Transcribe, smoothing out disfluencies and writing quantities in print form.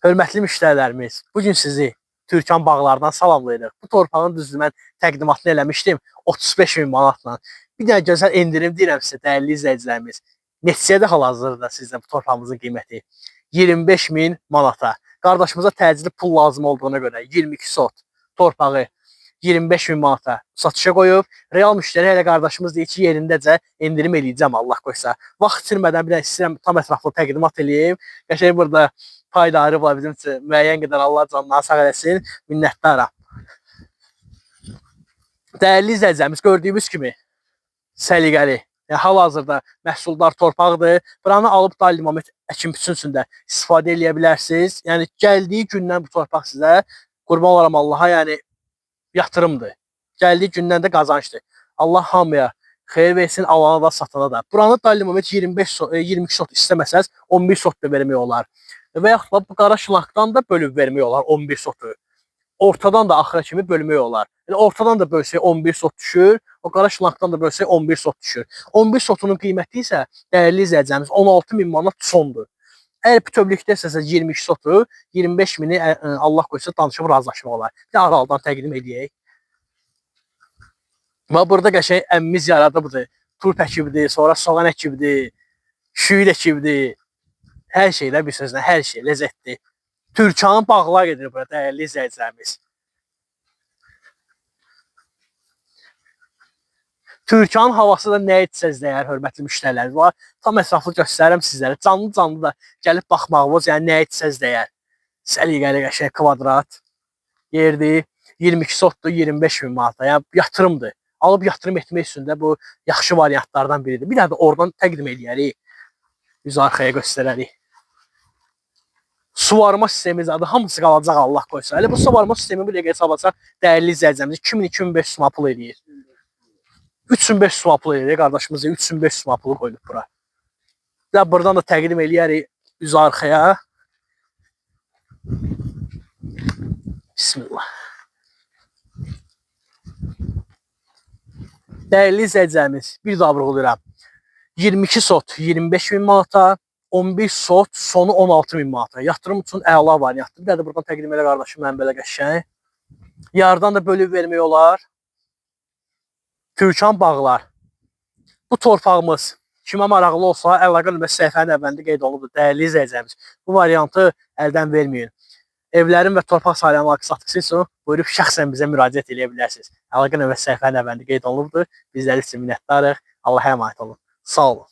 Hörmətli müştərilərimiz, bu gün sizi Türkan bağlardan salamlayırıq. Bu torpağın düzdür mən təqdimatını eləmişdim 35 min manatla. Bir dənə gözəl endirim deyirəm sizə dəyərli izləyicilərimiz. Neçəyə də hal-hazırda sizdə bu torpağımızın qiyməti? 25 min manata. Qardaşımıza təcili pul lazım olduğuna görə 22 sot torpağı 25 min manata satışa qoyub. Real müştəri hələ qardaşımız deyir ki, yerindəcə endirim eləyəcəm Allah qoysa. Vaxt itirmədən bir dənə istəyirəm tam ətraflı təqdimat eləyim. Qəşəng burada paydarı var bizim üçün. Müəyyən qədər Allah canlarını sağ eləsin. Minnətdaram. Dəyərli izləyicilərimiz, gördüyümüz kimi səliqəli, yəni hal-hazırda məhsuldar torpaqdır. Buranı alıb dalimomit əkin biçin üçün də istifadə eləyə bilərsiniz. Yəni gəldiyi gündən bu torpaq sizə qurban olaram Allaha, yəni yatırımdır. Gəldiyi gündən də qazancdır. Allah hamıya xeyir versin, alana da, satana da. Buranı dalimomit 22 sot istəməsəz 11 sot da vermək olar. Və yaxud da bu qara şlakdan da bölüb vermək olar 11 sotu. Ortadan da axıra kimi bölmək olar. Yəni ortadan da bölsək 11 sot düşür, o qara şlakdan da bölsək 11 sot düşür. 11 sotunun qiyməti isə dəyərli izləyicilərimiz 16 min manat sondur. Əgər bütövlükdə istəsəz 22 sotu, 25 mini Allah qoysa danışıb razılaşmaq olar. Bir də aralıdan təqdim eləyək. Və burada qəşəng əmmimiz yaradıbdır. Turp əkibdir, sonra soğan əkibdir, şüyüd əkibdir. Hər şeylə bir sözlə, hər şey ləzzətli. Türkanın bağlar gedir bura, dəyərli izləyicilərimiz. Türkanın havası da nə etsəz dəyər, hörmətli müştərilər var. Tam ətraflı göstərirəm sizlərə. Canlı-canlı da gəlib baxmağınız, yəni nə etsəz dəyər. Səliqəli qəşəng kvadrat yerdir. 22 sotdur, 25 min manata. Yəni yatırımdır. Alıb yatırım etmək üçün də bu yaxşı variantlardan biridir. Bir dənə də oradan təqdim eləyərik. Yüz arxaya göstərərik. Suvarma sistemi zadı hamısı qalacaq Allah qoysa. Elə bu suvarma sistemi bir dəqiqə hesablasaq dəyərli izləyicilərimiz 2000-2500 manat pul eləyir. 3500 manat pul eləyir qardaşımız 3500 manat pulu qoyulub bura. Və buradan da təqdim eləyərik üz arxaya. Bismillah. Dəyərli izləyicilərimiz, bir daha vurğulayıram. 22 sot 25 min manata, 11 sot sonu 16 min manata. Yatırım üçün əla variantdır. Bir də buradan təqdim elə qardaşım mənim belə qəşəng. Yarıdan da bölüb vermək olar. Türkan bağlar. Bu torpağımız kimə maraqlı olsa əlaqə nömrəsi səhifənin əvvəlində qeyd olunubdur. Dəyərli izləyicilərimiz, bu variantı əldən verməyin. Evlərin və torpaq sahələrinin alqı-satqısı üçün buyurub şəxsən bizə müraciət eləyə bilərsiniz. Əlaqə nömrəsi səhifənin əvvəlində qeyd olunubdur. Bizləri üçün minnətdarıq. Allah'a əmanət olun. Sağ olun.